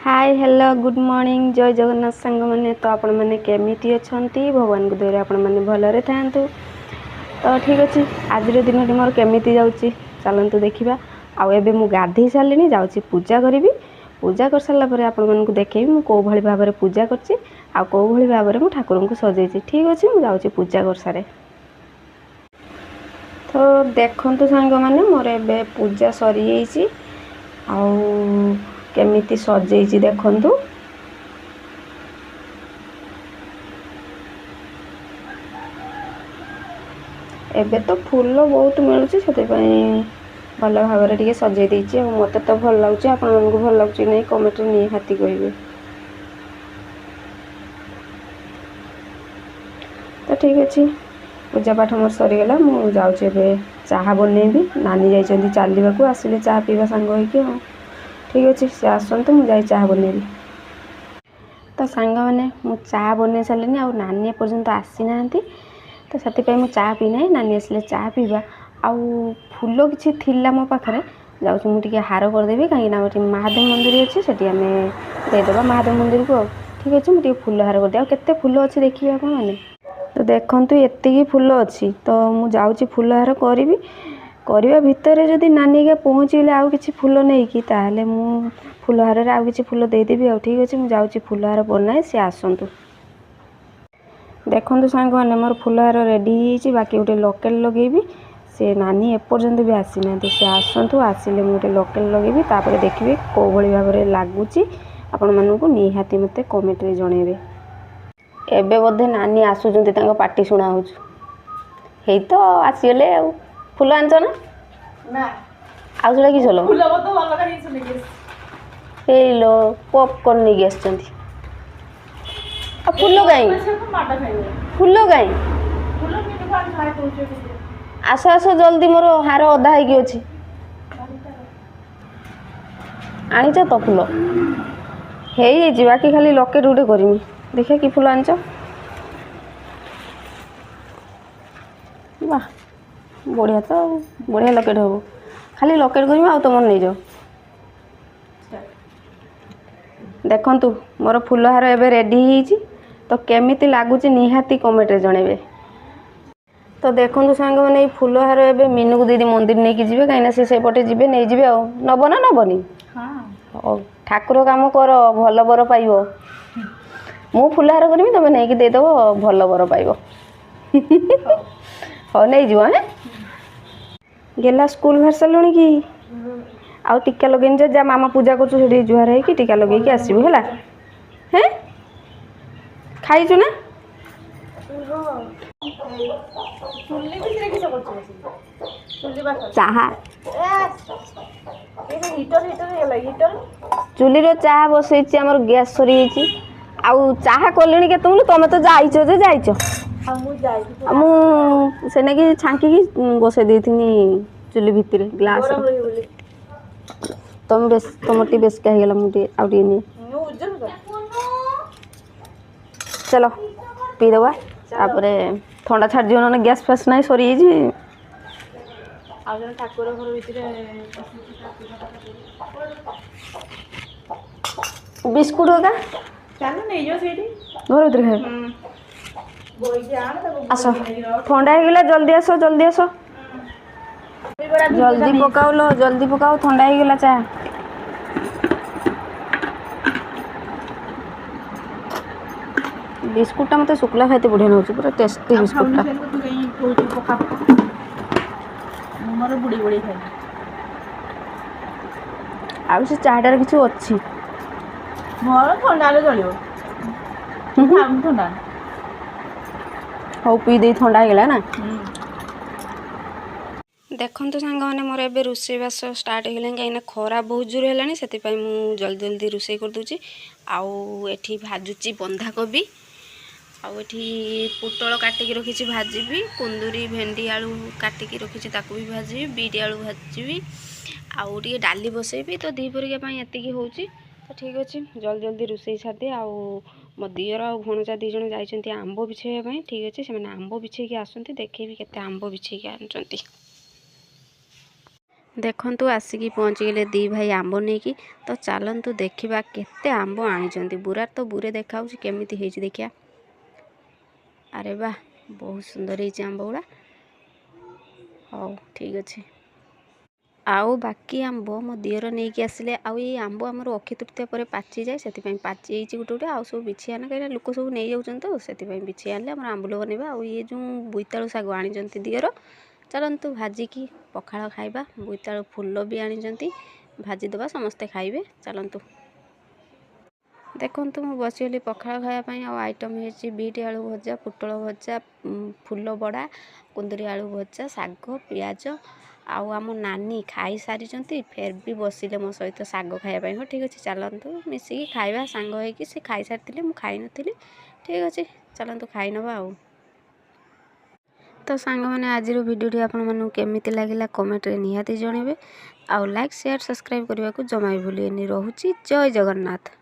ହାଏ, hello, good morning, ଜୟ ଜଗନ୍ନାଥ ସାଙ୍ଗମାନେ। ତ ଆପଣମାନେ କେମିତି ଅଛନ୍ତି? ଭଗବାନଙ୍କ ଦୟାରୁ ଆପଣମାନେ ଭଲରେ ଥାଆନ୍ତୁ। ତ ଠିକ୍ ଅଛି, ଆଜିର ଦିନଟି ମୋର କେମିତି ଯାଉଛି ଚାଲନ୍ତୁ ଦେଖିବା। ଆଉ ଏବେ ମୁଁ ଗାଧେଇ ସାରିଲିଣି, ଯାଉଛି ପୂଜା କରିବି। ପୂଜା କରିସାରିଲା ପରେ ଆପଣମାନଙ୍କୁ ଦେଖେଇବି ମୁଁ କେଉଁ ଭଳି ଭାବରେ ପୂଜା କରିଛି ଆଉ କେଉଁ ଭଳି ଭାବରେ ମୁଁ ଠାକୁରଙ୍କୁ ସଜେଇଛି। ଠିକ୍ ଅଛି, ମୁଁ ଯାଉଛି ପୂଜା କରିସାରେ। ତ ଦେଖନ୍ତୁ ସାଙ୍ଗମାନେ, ମୋର ଏବେ ପୂଜା ସରିଯାଇଛି ଆଉ କେମିତି ସଜେଇଛି ଦେଖନ୍ତୁ। ଏବେ ତ ଫୁଲ ବହୁତ ମିଳୁଛି, ସେଥିପାଇଁ ଭଲ ଭାବରେ ଟିକେ ସଜେଇ ଦେଇଛି। ଆଉ ମୋତେ ତ ଭଲ ଲାଗୁଛି, ଆପଣମାନଙ୍କୁ ଭଲ ଲାଗୁଛି କି ନାହିଁ କମେଣ୍ଟରେ ନିହାତି କହିବେ। ତ ଠିକ୍ ଅଛି, ପୂଜା ପାଠ ମୋର ସରିଗଲା। ମୁଁ ଯାଉଛି ଏବେ ଚାହା ବନେଇବି। ନାନୀ ଯାଇଛନ୍ତି ଚାଲିବାକୁ, ଆସିଲେ ଚାହା ପିଇବା ସାଙ୍ଗ ହେଇକି। ଆଉ ଠିକ୍ ଅଛି, ସେ ଆସନ୍ତୁ, ମୁଁ ଯାଇ ଚାହା ବନେଇବି। ତ ସାଙ୍ଗମାନେ, ମୁଁ ଚାହା ବନେଇ ସାରିଲିଣି ଆଉ ନାନୀ ଏପର୍ଯ୍ୟନ୍ତ ଆସିନାହାନ୍ତି, ତ ସେଥିପାଇଁ ମୁଁ ଚାହା ପିଇନାହିଁ। ନାନୀ ଆସିଲେ ଚାହା ପିଇବା। ଆଉ ଫୁଲ କିଛି ଥିଲା ମୋ ପାଖରେ, ଯାଉଛି ମୁଁ ଟିକେ ହାର କରିଦେବି, କାହିଁକିନା ଏଠି ମହାଦେବ ମନ୍ଦିର ଅଛି, ସେଠି ଆମେ ଦେଇଦେବା ମହାଦେବ ମନ୍ଦିରକୁ। ଆଉ ଠିକ୍ ଅଛି, ମୁଁ ଟିକେ ଫୁଲ ହାର କରିଦେବି। ଆଉ କେତେ ଫୁଲ ଅଛି ଦେଖିବେ ଆପଣମାନେ। ତ ଦେଖନ୍ତୁ, ଏତିକି ଫୁଲ ଅଛି। ତ ମୁଁ ଯାଉଛି ଫୁଲ ହାର କରିବି। କରିବା ଭିତରେ ଯଦି ନାନୀ ହେରିକା ପହଞ୍ଚିଗଲେ ଆଉ କିଛି ଫୁଲ ନେଇକି, ତାହେଲେ ମୁଁ ଫୁଲ ହାରରେ ଆଉ କିଛି ଫୁଲ ଦେଇଦେବି। ଆଉ ଠିକ୍ ଅଛି, ମୁଁ ଯାଉଛି ଫୁଲ ହାର ବନାଏ, ସେ ଆସନ୍ତୁ। ଦେଖନ୍ତୁ ସାଙ୍ଗମାନେ, ମୋର ଫୁଲ ହାର ରେଡ଼ି ହେଇଯାଇଛି, ବାକି ଗୋଟେ ଲକେଟ୍ ଲଗେଇବି। ସେ ନାନୀ ଏପର୍ଯ୍ୟନ୍ତ ବି ଆସିନାହାନ୍ତି, ସେ ଆସନ୍ତୁ। ଆସିଲେ ମୁଁ ଗୋଟେ ଲକେଟ୍ ଲଗେଇବି, ତାପରେ ଦେଖିବି କେଉଁ ଭଳି ଭାବରେ ଲାଗୁଛି। ଆପଣମାନଙ୍କୁ ନିହାତି ମୋତେ କମେଣ୍ଟରେ ଜଣେଇବେ। ଏବେ ବୋଧେ ନାନୀ ଆସୁଛନ୍ତି, ତାଙ୍କ ପାଟି ଶୁଣା ହେଉଛି। ହେଇ ତ ଆସିଗଲେ। ଆଉ ଫୁଲ ଆଣିଛ ନା? ଆଉ ସେଟା କି ସଲ? ଏଇ ଲୋ, ପପକର୍ନ ନେଇକି ଆସିଛନ୍ତି। ଆଉ ଫୁଲ କାଇଁ? ଫୁଲ କାଇଁ? ଆସ ଆସ ଜଲ୍ଦି, ମୋର ହାର ଅଧା ହେଇକି ଅଛି। ଆଣିଛ ତ ଫୁଲ? ହେଇଯାଇଛି, ବାକି ଖାଲି ଲକେଟ୍ ଗୋଟେ କରିମି। ଦେଖିବା କି ଫୁଲ ଆଣିଛ। ବାহ, ବଢ଼ିଆ ତ, ଆଉ ବଢ଼ିଆ ଲକେଟ୍ ହେବ। ଖାଲି ଲକେଟ୍ କରିମି ଆଉ ତୁମର ନେଇଯାଅ। ଦେଖନ୍ତୁ, ମୋର ଫୁଲ ହାର ଏବେ ରେଡ଼ି ହେଇଯାଇଛି। ତ କେମିତି ଲାଗୁଛି ନିହାତି କମେଣ୍ଟରେ ଜଣେଇବେ। ତ ଦେଖନ୍ତୁ ସାଙ୍ଗମାନେ, ଏଇ ଫୁଲ ହାର ଏବେ ମିନୁକୁ ଦିଦି ମନ୍ଦିର ନେଇକି ଯିବେ, କାହିଁକିନା ସେ ସେପଟେ ଯିବେ, ନେଇଯିବେ। ଆଉ ନବ ନା ନବନି? ହଉ, ଠାକୁର କାମ କର, ଭଲ ବର ପାଇବ। ମୁଁ ଫୁଲ ହାର କରିବି, ତମେ ନେଇକି ଦେଇଦେବ, ଭଲ ବର ପାଇବ। ହଉ, ନେଇଯିବ। ହେଁ ଗେଲା, ସ୍କୁଲ ବାହାରି ସାରିଲୁଣି କି? ଆଉ ଟୀକା ଲଗେଇନି ଯେ, ଯା ମାମା ପୂଜା କରୁଛୁ ସେଠି ଜୁହାର ହେଇକି ଟୀକା ଲଗେଇକି ଆସିବୁ, ହେଲା? ହେଁ, ଖାଇଛୁ ନା? ଚାହା ଚୁଲିର ଚାହା ବସେଇଛି, ଆମର ଗ୍ୟାସ୍ ସରିଯାଇଛି। ଆଉ ଚାହା କଲିଣି କେତେବେଳୁ, ତମେ ତ ଯାଇଛ ଯେ ଯାଇଛ। ଆଉ ମୁଁ ସେ ନାଗି ଛାଙ୍କିକି ବସେଇ ଦେଇଥିନି ଚୁଲି ଭିତରେ ଗ୍ଲାସ୍। ତମେ ବେଶ, ତମର ଟିକେ ବେଶିକା ହେଇଗଲା, ମୁଁ ଟିକେ ଆଉ ଟିକେ ନିଏ। ଚାଲ ପିଇଦେବା, ତାପରେ ଥଣ୍ଡା ଛାଡ଼ିଯିବ ନହେଲେ। ଗ୍ୟାସ୍ ଫ୍ୟାସ୍ ନାହିଁ, ସରିଯାଇଛି। ଆଉ ଜଣେ ଠାକୁର ଘର ଭିତରେ। ବିସ୍କୁଟ ହକା ଚାଲ ନେଇଯିବ ସେଇଠି। ଘର ଭିତରେ ଖାଇବା। ଆସ, ଥଣ୍ଡା ହେଇଗଲା, ଜଲ୍ଦି ଆସ, ଜଲ୍ଦି ଆସ, ଜଲ୍ଦି ପକାଉ ଲୋ, ଜଲ୍ଦି ପକାଉ, ଥଣ୍ଡା ହେଇଗଲା ଚା। ବିସ୍କୁଟଟା ମୋତେ ଶୁଖିଲା ଖାଇତେ ବଢ଼ିଆ ଲାଗୁଛି, ପୁରା ଟେଷ୍ଟି ବିସ୍କୁଟଟା। ମୋର ବୁଡ଼ି ବୁଡ଼ି ଖାଇ। ଆଉ ସେ ଚାହାଟାରେ କିଛି ଅଛି? ମୋର ଥଣ୍ଡା ହେଲେ ଚଳିବ, ଥଣ୍ଡା। ହଉ, ପିଇ ଦେଇ, ଥଣ୍ଡା ହେଇଗଲା ନା? ଦେଖନ୍ତୁ ସାଙ୍ଗମାନେ, ମୋର ଏବେ ରୋଷେଇବାସ ଷ୍ଟାର୍ଟ ହେଇଗଲାଣି, କାହିଁକିନା ଖରା ବହୁତ ଜୋର ହେଲାଣି, ସେଥିପାଇଁ ମୁଁ ଜଲ୍ଦି ଜଲ୍ଦି ରୋଷେଇ କରିଦେଉଛି। ଆଉ ଏଠି ଭାଜୁଛି ବନ୍ଧାକୋବି, ଆଉ ଏଠି ପୋଟଳ କାଟିକି ରଖିଛି, ଭାଜିବି। କୁନ୍ଦୁରି, ଭେଣ୍ଡି, ଆଳୁ କାଟିକି ରଖିଛି, ତାକୁ ବି ଭାଜିବି। ବିରି ଆଳୁ ଭାଜିବି ଆଉ ଟିକେ ଡାଲି ବସେଇବି। ତ ଦ୍ୱିପହରିକା ପାଇଁ ଏତିକି ହେଉଛି। ତ ଠିକ୍ ଅଛି, ଜଲ୍ଦି ଜଲ୍ଦି ରୋଷେଇ ସାରିଦିଏ। ଆଉ ମୋ ଦିଅର ଆଉ ଭଣଜା ଦୁଇ ଜଣ ଯାଇଛନ୍ତି ଆମ୍ବ ବିଛେଇବା ପାଇଁ। ଠିକ୍ ଅଛି, ସେମାନେ ଆମ୍ବ ବିଛେଇକି ଆସନ୍ତି, ଦେଖେଇବି କେତେ ଆମ୍ବ ବିଛେଇକି ଆଣୁଛନ୍ତି। ଦେଖନ୍ତୁ, ଆସିକି ପହଞ୍ଚିଗଲେ ଦୁଇ ଭାଇ ଆମ୍ବ ନେଇକି। ତ ଚାଲନ୍ତୁ ଦେଖିବା କେତେ ଆମ୍ବ ଆଣିଛନ୍ତି। ବୁରାରେ ତ ବୁରେ ଦେଖାହେଉଛି। କେମିତି ହେଇଛି ଦେଖିବା। ଆରେ ବାଃ, ବହୁତ ସୁନ୍ଦର ହେଇଛି ଆମ୍ବ ଗୁଡ଼ା। ହଉ, ଠିକ୍ ଅଛି। ଆଉ ବାକି ଆମ୍ବ ମୋ ଦିଅର ନେଇକି ଆସିଲେ। ଆଉ ଏଇ ଆମ୍ବ ଆମର ଅକ୍ଷୟ ତୃତୀୟା ପରେ ପାଚିଯାଏ, ସେଥିପାଇଁ ପାଚି ଯାଇଛି ଗୋଟେ ଗୋଟେ। ଆଉ ସବୁ ବିଛେଇ ଆଣିଲେ, କାହିଁକିନା ଲୋକ ସବୁ ନେଇଯାଉଛନ୍ତି, ତ ସେଥିପାଇଁ ବିଛେଇ ଆଣିଲେ ଆମର ଆମ୍ବୁଲ ବନେଇବା। ଆଉ ଇଏ ଯେଉଁ ବୋଇତାଳୁ ଶାଗ ଆଣିଛନ୍ତି ଦିଅର, ଚାଲନ୍ତୁ ଭାଜିକି ପଖାଳ ଖାଇବା। ବୋଇତାଳୁ ଫୁଲ ବି ଆଣିଛନ୍ତି, ଭାଜିଦେବା, ସମସ୍ତେ ଖାଇବେ। ଚାଲନ୍ତୁ। ଦେଖନ୍ତୁ, ମୁଁ ବସିଗଲି ପଖାଳ ଖାଇବା ପାଇଁ। ଆଉ ଆଇଟମ୍ ହେଇଛି ବିଟ୍ ଆଳୁ ଭଜା, ପୋଟଳ ଭଜା, ଫୁଲ ବଡ଼ା, କୁନ୍ଦୁରି ଆଳୁ ଭଜା, ଶାଗ, ପିଆଜ। ଆଉ ଆମ ନାନୀ ଖାଇସାରିଛନ୍ତି, ଫେର୍ ବି ବସିଲେ ମୋ ସହିତ ଶାଗ ଖାଇବା ପାଇଁ। ହଉ, ଠିକ୍ ଅଛି, ଚାଲନ୍ତୁ ମିଶିକି ଖାଇବା ସାଙ୍ଗ ହେଇକି। ସେ ଖାଇସାରିଥିଲେ, ମୁଁ ଖାଇନଥିଲି। ଠିକ୍ ଅଛି, ଚାଲନ୍ତୁ ଖାଇନେବା। ଆଉ ତ ସାଙ୍ଗମାନେ, ଆଜିର ଭିଡ଼ିଓଟି ଆପଣମାନଙ୍କୁ କେମିତି ଲାଗିଲା, କମେଣ୍ଟରେ ନିହାତି ଜଣାଇବେ। ଆଉ ଲାଇକ୍, ସେୟାର, ସବସ୍କ୍ରାଇବ୍ କରିବାକୁ ଜମା ବି ଭୁଲିବେନି। ରହୁଛି, ଜୟ ଜଗନ୍ନାଥ।